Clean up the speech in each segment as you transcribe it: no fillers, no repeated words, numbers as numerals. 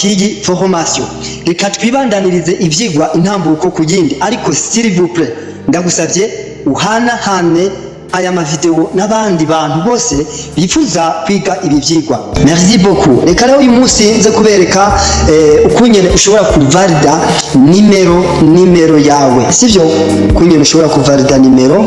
K'iyi formation, reka twibandanirize ivyigwa intambuko ku yindi. Ariko s'il vous plaît, ndagusavye uhanahane aya mavideo n'abandi bantu bose bifuza kwiga ibi vyigwa. Merci beaucoup. Reka rero uyu munsi nze kubereka ukungene ushobora kuvalida nimero yawe, sivyo? Ukungene ushobora kuvalida nimero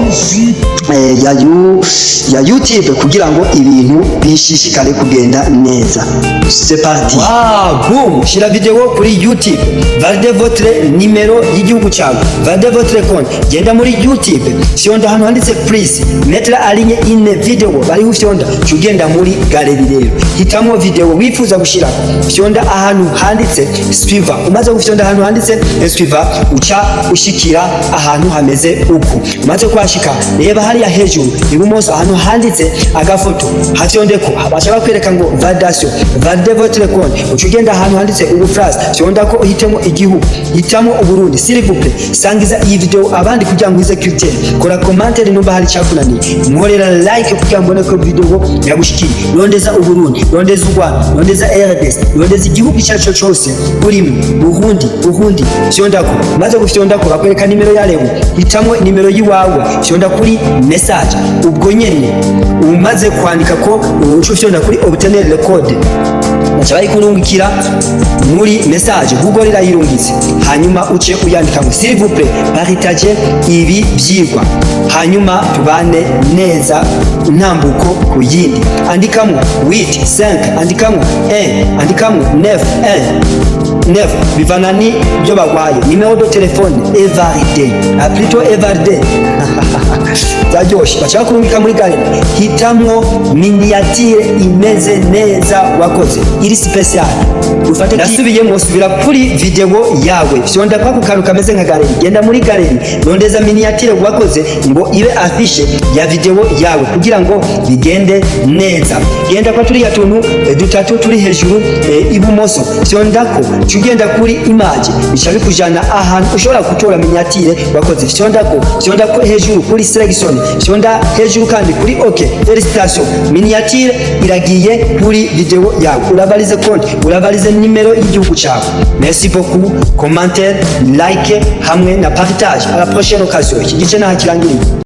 ya YouTube kugira ngo ibintu bishishikare kugenda neza. C'est parti. Wow, boom! Shira video kuri YouTube, valide votre numéro y'igihugu cyawe, valide votre compte. Genda muri YouTube, fyonda ahantu handitse plus, mettre en ligne une vidéo, bariho ufyonda, ugenda muri galerie. Rero hitamo video wifuza gushirako, fyonda ahantu handitse suivant. Umaze gufyonda ahantu handitse suivant, uca ushikira ahantu hameze uku. Umaze kuhashika, reba hariya hejuru ibumoso ahantu handitse agafoto, hafyondeko. Bashaka kwereka ngo validation, valide votre compte. Uca ugenda ahantu handitse ubuphrase, fyonda ko, uhitemo igihugu, hitamo Uburundi. S'il vous plaît, sangiza iyi video abandi kugira ngo ize critère. Kora commentaire numba hari cyakunaniye, nkorera like kugira ngo mbone ko video yagushikiye. Rondeza Uburundi, rondeza u Rwanda, rondeza RDC, rondeza igihugu icyo ari cyo cyose urimo. Burundi, Burundi, fyondako. Maze gufyondako, bakwereka nimero ya Leo, hitamo nimero yiwawe, fyonda kuri message. Ubwo nyene umaze kwandika ko, uca ufyonda kuri obtenir le code, baca bayikurungikira muri message. Google irayirungitse, hanyuma uce uyandika ngo s'il vous plaît, partage ibi vyigwa, hanyuma tubane neza intambuko ku yindi. Andikamo 8 5, andikamo 1, andikamo 9 1 9, bivana ni byo bagwaye. Numéro de téléphone est validé, ah, plutôt est validé. Zaryoshe. Baca bakurungika muri galerie, hitamwo miniature imeze neza wakoze, iri spécial. Ufate, ndasubiyemo, subira kuri video yawe, fyonda kwa kantu kameze nka galerie, genda muri galerie, rondeza miniature wakoze ngo ibe affiche ya video yawe kugira ngo bigende neza. Genda kwa turiya tuntu dutatu turi hejuru ibumoso, fyondako, ugenda kuri image, bica bikujana ahantu ushobora gutora miniature wakoze. Fyondako, fyondako hejuru kuri sélectionner, fyonda hejuru kandi kuri OK. Félicitations, miniature iragiye kuri video yawe. Uravalize konti, uravalize nimero y'igihugu cyawe. Merci beaucoup. Commentaire, like hamwe na partage. À la prochaine occasion. Iki gice naha kirangiriye.